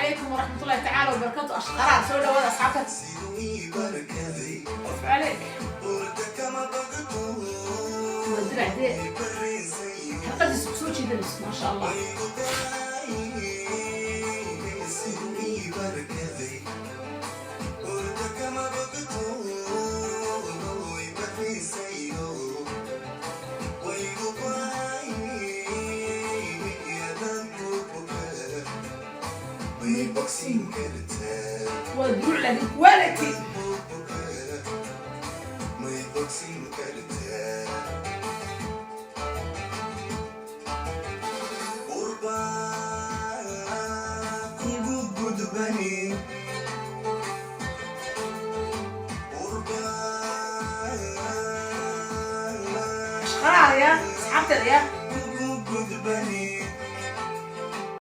Calaykum waraxmatullahi tacaala wabarakaatu. Ashqaraar, soo dhawaada asxaabta. Of عليك. Waa dirac dee xirqadiisa kusoo jiidanayso, maasha Allah. Waa duruuc laakiin quality. Ashqaraar ya asxaabteeda ya.